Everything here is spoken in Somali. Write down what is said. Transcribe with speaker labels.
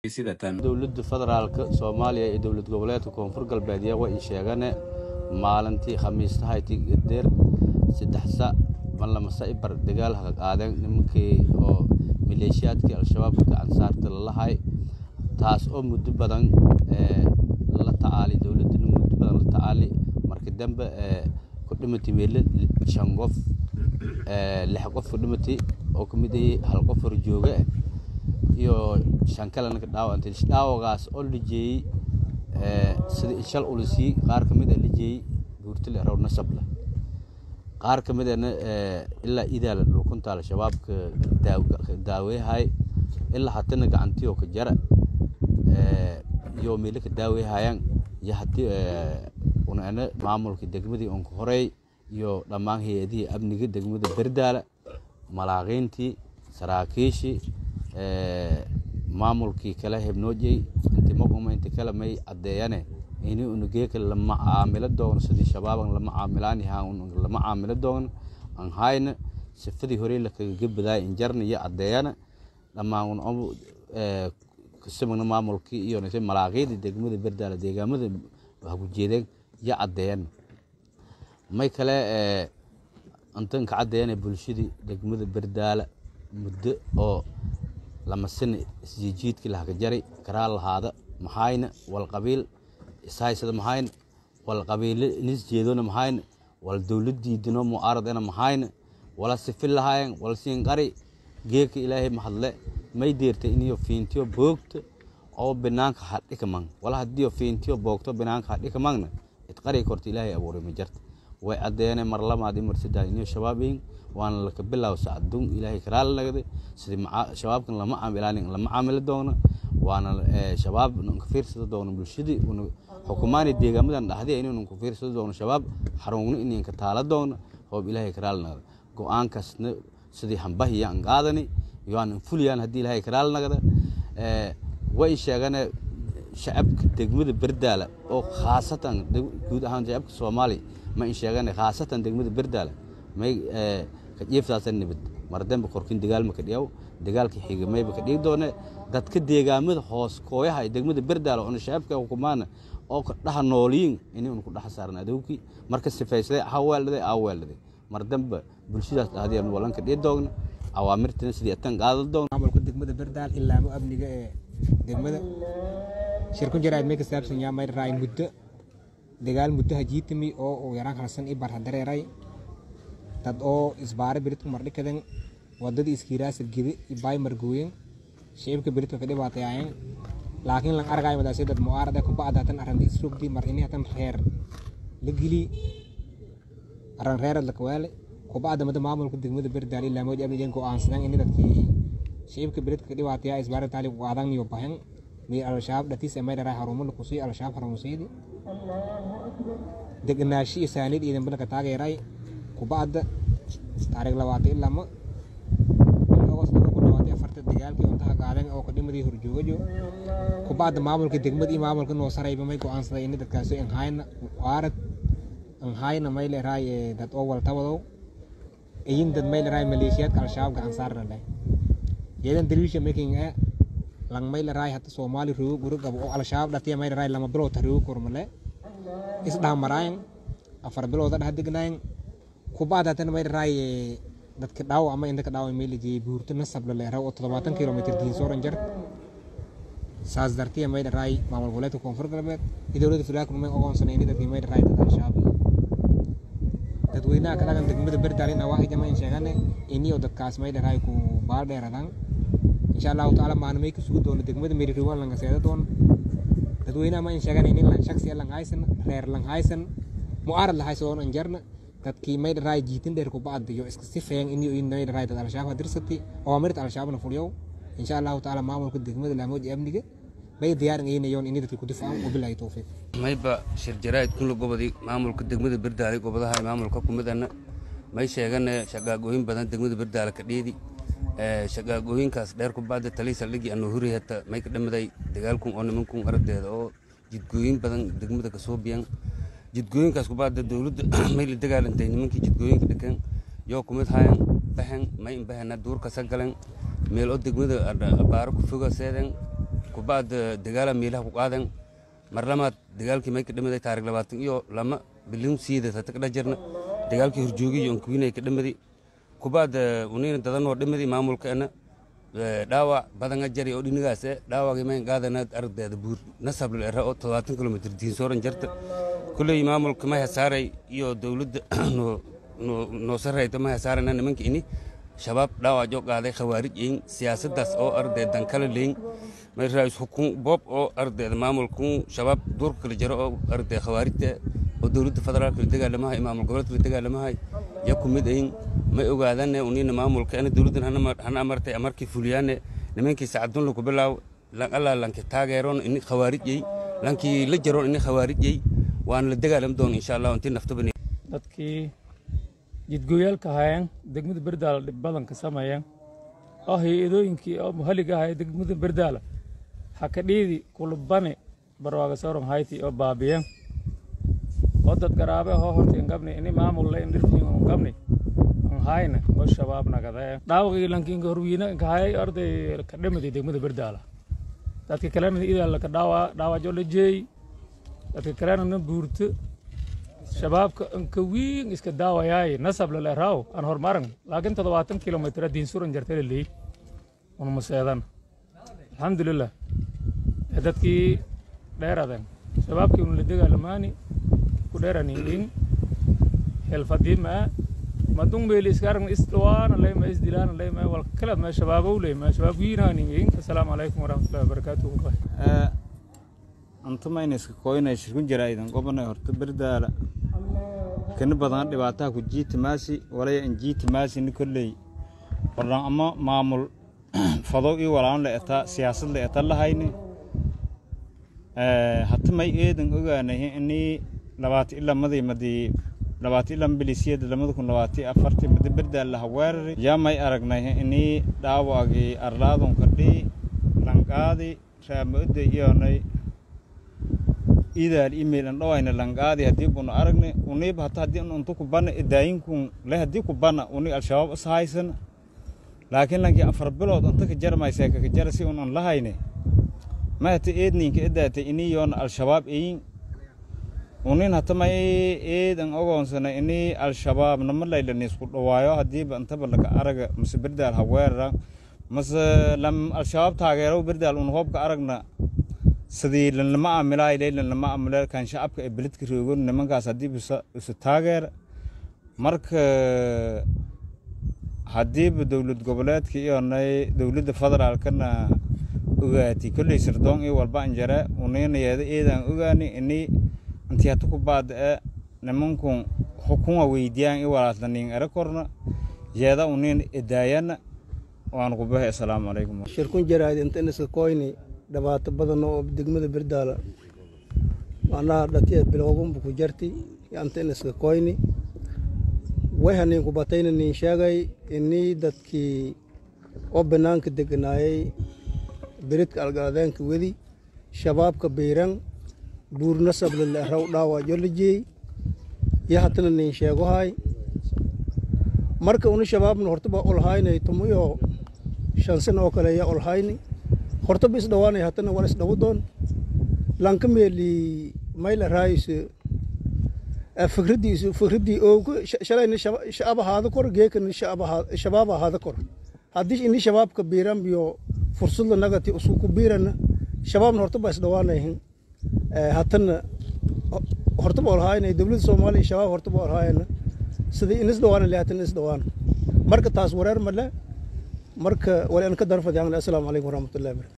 Speaker 1: Sida tan.
Speaker 2: Dowladda federaalka Soomaaliya iyo dowlad goboleedka Koonfur Galbeed yaa way sheegane maalintii Khamiistahayti deer 3 sac malamasa ibar dagaal ha qaadeen nimankii oo maleeshiyaadkii Al-Shabaab gacan saarta lalahay, taas oo muddo badan la tacaali dowladdana muddo badan la tacaali. Markii dambe ku dhimatay meelo 5 qof, 6 qof ku dhimatay oo ka mid yahay 1 qof horjooga iyo 5 kalena ka dhaawacantay. Dhaawagaas oo la jeeyey sida shal ulisii, qaar ka mid a la jeeyey Buurtile Raw Nasable, qaar ka mid ana ilaa Idaala dhulkunta Al-Shabaabka daaweehay, ilaa hatana gacantiyo ka jara iyo meelo ka daaweehayaan. Iyo haddii una ana maamulka degmadii unka horeey iyo dhammaan hay-adihii amniga degmada Berdaala, malaaqiintii, saraakiishii, maamulkii kale hebnoojey inti maquma inti kale may caddeeyane ini unugeeka lama caamilo doono sidii Shabaaban lama caamilaan yahaan, lama caamilo doono aan hayna sifadii horey lakaga badaay injarna iyo caddeeyana. Dhammaan un kasimagna maamulkii iyo malaaqiidii degmada Berdaala deegaamada waxa ku jeedeen iyo caddeeyana. May kale intan ka caddeeyana bulshadii degmada Berdaala muddo oo lama sina isjiijiidkii lahaka jaray karaa lahaada maxayna wal qabiil ishaysada maxayna wal qabiile nis jeedona maxayna wal dowlad diidino mucaaradena maxayna wala sifin lahaayeen wal siin qari. Geeka Ilaahay mahadle may deertay iniyo fiintiyo boogta oo binaanka hadhikaman wala hadiyo fiintiyo boogto binaanka hadhikamangna idqari korta Ilaahay abuuray ma jarta. Way caddeeyeen mar lamaad iyo mar saddex iniyo Shabaabiin waana laka bilaabo sacdun Ilaahay karaal nagday sidii Shabaabkan lama caamilaanin lama caamili doono, waana Shabaab ka fiirsada doono bulshadii una xukumaani deegaamadan dhaxdii inaynu ku fiirsado doono Shabaab xarungna inayn ka taala doono hoob Ilaahay karaal nagda. Go-aankaasna sidii hambahiya aan qaadani iyo aan fuliyaan haddii Ilaahay karaal nagda. Way sheegane shacabka degmada Berdaala oo khaasatan guud ahaan shacabka Soomaaliya ma in sheegane khaasatan degmada Berdaala may ka jiiftaasa nibad mardambe korkin dagaal ma ka dhiyaw, dagaalka xiga mayba ka dhigi doone dadka deegaamada hoos kooyaha ee degmada Berdaala oona shacabka xukumaana oo ka dhaha nooliyin inay un ku dhaxa saaran adowkii marka sifaysaday ha weeldaday aa weeldaday mardambe bulshadaas dhahdii walanka dhigi doogna awaamirtina sidii atan qaadan doon.
Speaker 3: Maamulka degmada Berdaal ilaamo amniga ee degmada shirku jaraa'id may ka saabsan yaa may raay muddo dagaal muddo hajiitimi oo uu yaraan halsan i barha dareeray dad oo isbaare beridku mardhikadan wadadii iskiiraasa gidi ibaay margooyen shicibka beridka ka dhibaatayaayeen, laakiin lan argaay madaasi dad mu'aarada ku bacda tan arrinta isrogdi mar ini hatan reer la gili arran reerad la kawaale kubacda mada maamulka degmada Berdaal ilaa mooj amnigan go'aansadaan ini dadkii shicibka beridka ka dhibaataya isbaare taali waadan iyo bahan meel Al-Shabaab dhatiis ee may dharay xarumo la kusii Al-Shabaab xarumo degnaashi iyo saanid ciidan badanka taageeray. Kubacda taariikh 22 Agost 2024 dagaalkii untaha qaadan oo ka dhimadii horjoogajo kubacda maamulka degmada iyo maamulka noo sarayba may go'aansaday ini dadkaasi in hayna mucaarad in hayna may leeraay dad oo waltabadow iyin dad may leeraay maleeshiyaadka Al-Shabaab gacan saarna leh yeedan daliisha making ee lang may leeraay hata Soomaali roogo guri gabo oo Al-Shabaab dhatiya may leeraay 2 bilood roogo kormale isdhaamaraayeen 4 bilood dhax degnaayeen. Kubacda tan may leeraay dadka dhaawac ama inta ka dhaawac meel jeeyay buurta Nasab la leeraw oo 70 kilomitir Diinsooran jar saas dartiya may leeraay maamul goboleedka Koonfur Galbeed iyo dowladda federaalka may ogoonsanay in dadkii may leeraay dad Al-Shabaab. Dadweynaha ka dhaqan degmada Berdaal in awaaxi jama in sheegane iniyo dadkaas may leeraay ku baar dheeradaan insha Allahu tacaala maalmay ku sugi doono degmada Meeriruwan langa seeda doon. Dadweynaha ma in sheegane in lan shaksi lan haysan reer lan haysan mucaarad la haysan oon anjarna dadkii may leeraay jiitin dheer ku bacda iyo iska sifeeyeen iniyo in may leeraay dad Al-Shabaab dirsati awaamirta Al-Shabaabna fuliyow insha Allahu tacaala. Maamulka degmada Laamooj amniga may diyaarin yoon ini dadka ku difaacan. Wabilaahi towfiiq.
Speaker 4: Mayba shir jaraa'id kunla gobodii maamulka degmada Berdaale gobodaha maamulka kumidana may sheegane shaqaagooyin badan degmada Berdaale ka dheedi shaqaagooyinkaas dheer ku bacda talii saldhigii anu huri hata may ka dhamaday dagaalkun oo nimankun aragdeeda oo jidgooyin badan degmada kasoo biyan. Jidgooyinkaas ku bacda dowladda may la dagaalantay nimankii jidgooyinka dhikan yoo kumid hayan baxen may inbahena duurkasa galen meel oo degmada abaaro ku foga seeden. Kubacda dagaala meelaha ku qaadan mar lamaad dagaalkii may ka dhamaday taariikh 22 bilin siida tata ka dhajarna dagaalkii horjoogay iyo ankuwiinay ka dhamaday. Kubacda unina dadanoo dhamaday maamulkeena dhaawac badan jari oo dhinigaas dhaawacii mayn qaadana ardayda buur nasab la oo 70 kilomitir diinsooran jarta. Kulley maamulka ma hasaaray iyo dowladda noo sarreyta ma hasaarana nimanka ini shabaab dhaawac joo qaaday khawaarij in siyaasaddaas oo arday dan kala leyn may raayis hukun boob oo ardayda maamulku shabaab duurka kala jaro oo arday khawaarijta oo dowladda federaalka la dagaalamahay, maamul goboleedka la dagaalamahay ya ku mid ayin. May ogaadane unina maamulka ana dowladdan hana amartay amarkii fuliyaane nimankii sacadun lagu bilaaw lan allaa lanki taageeroon ini khawaarijyey lankii la jaroon ini khawaarijyey waana la dagaalami doona insha Allah intii naftaba.
Speaker 1: Dadkii jidgooyaalka ahaayeen degmada Berdaala dhib badan ka sameeyeen oo hay-adooyinkii oo muhaliga ahay degmada Berdaala hakadhiidi kulubane barwaaga sooron hayti oo baabiyeen oo dad garaabe hoo hortiin gabni ini maamul le indhirtiin on gabni on hayna oo shabaab nagadee dhaawaqii lankiinka horwiina inka hayay arday ka dhamaday degmada Berdaala. Dadka kalena idaa laka dhaawa dhaawajo la jeey, dadka kalena na buurto shabaabka inka wiin iska daawayaay nasab lale raaw aan horumaran, laakiin 70 kilomitir diinsuran jartay la leey un maseedan. Alxamdulilah dadkii dheeraden shabaabkii un la dagaalamaani ku dheeraniin helfadiima madung meeli iska aragna isdhawaana leyma isdilaana leyma wal kala ma shabaabow leyma shabaab wiinaaniin. Assalaamu calaykum waraxmatullahi wabarakaatuh.
Speaker 2: Antumayna iska koynay shirkun jaraa'idan gobanay. Horta Berdaala kana badan dhibaataha ku jiitimaasi walay an jiitimaasi ni kolley wardan ama maamul fadow iyo walaan la eta siyaasad la eta lahayni. Hata may eedan ogaanay inii 22-dii madii 22 bilisiyada 2024-tii madi Berdaal laha weerari yaa may aragnay inii dhaawagii arlaadun kadhii lanqaadi raama-odda iyonay idaal email an dhawayna lanqaadi. Haddii bunu aragnay uniib hata haddii untu kubana idaayinkun le haddii kubana uni al-shabaab is haysan, laakiin lankii 4 bilood unta ka jarmaysa kaka jara si un an lahayne ma hata eedninka idaatay inii yoona al-shabaab eyin unin. Hata may eedan ogoonsana inii al-shabaab nama laylan isku dhawaayo haddiiba intaba laka araga mase Berdaal ha weerara mase lam al-shabaab taageero Berdaal un hoobka aragna sidii lanlama aamilaay laylan lama aamila kan shacabka ee beledka roogon nimankaas haddiiba isu taageera. Marka haddiiba dowlad goboleedka iyonay dowladda federaalkana ogaatay kolley sirdoon iyo walba anjare uninayeeda eedaan ogaani inii intii hata ku baada nimankun xukunga weydiyaan i walaasla nin ere korna yeeda unin edaayana waan ku baxay. Assalaamu calaykum.
Speaker 5: Shirkun jaraa'id inta iska koyni dhibaato badan oo degmada Berdaala macnaha dhatiya bilowgunba ku jarti anta iska koyni way hanin ku batayna nin sheegay inii dadkii oo banaanka deganaayay beridka algaladeenka wedi shabaabka biiran buur nasab laleeraw dhaawajo la jeey iyo hatana nin sheegohay. Marka uni shabaabna hortaba olhaynay tumuyo 5 sano oo kale ya olhayni hortaba isdhawaanay hatana war isdhawo doon lanka meeli mayla raayis fikradiisu fikraddii ooga shalayna shacab ahaada kor geekana shacab ahaada shabaab ahaada kor haddii ini shabaabka biiran biyo fursad la nagati usku ku biirana shabaabna hortaba isdhawaanayhin hatana hortaba olhaynay dowladda Soomaaliya shabaab hortaba olhaayna sidii in isdhawaana le hatana isdhawaan. Marka taas wareer male marka wali an ka darfad. Assalaamu calaykum waraxmatullahi wabarakatu.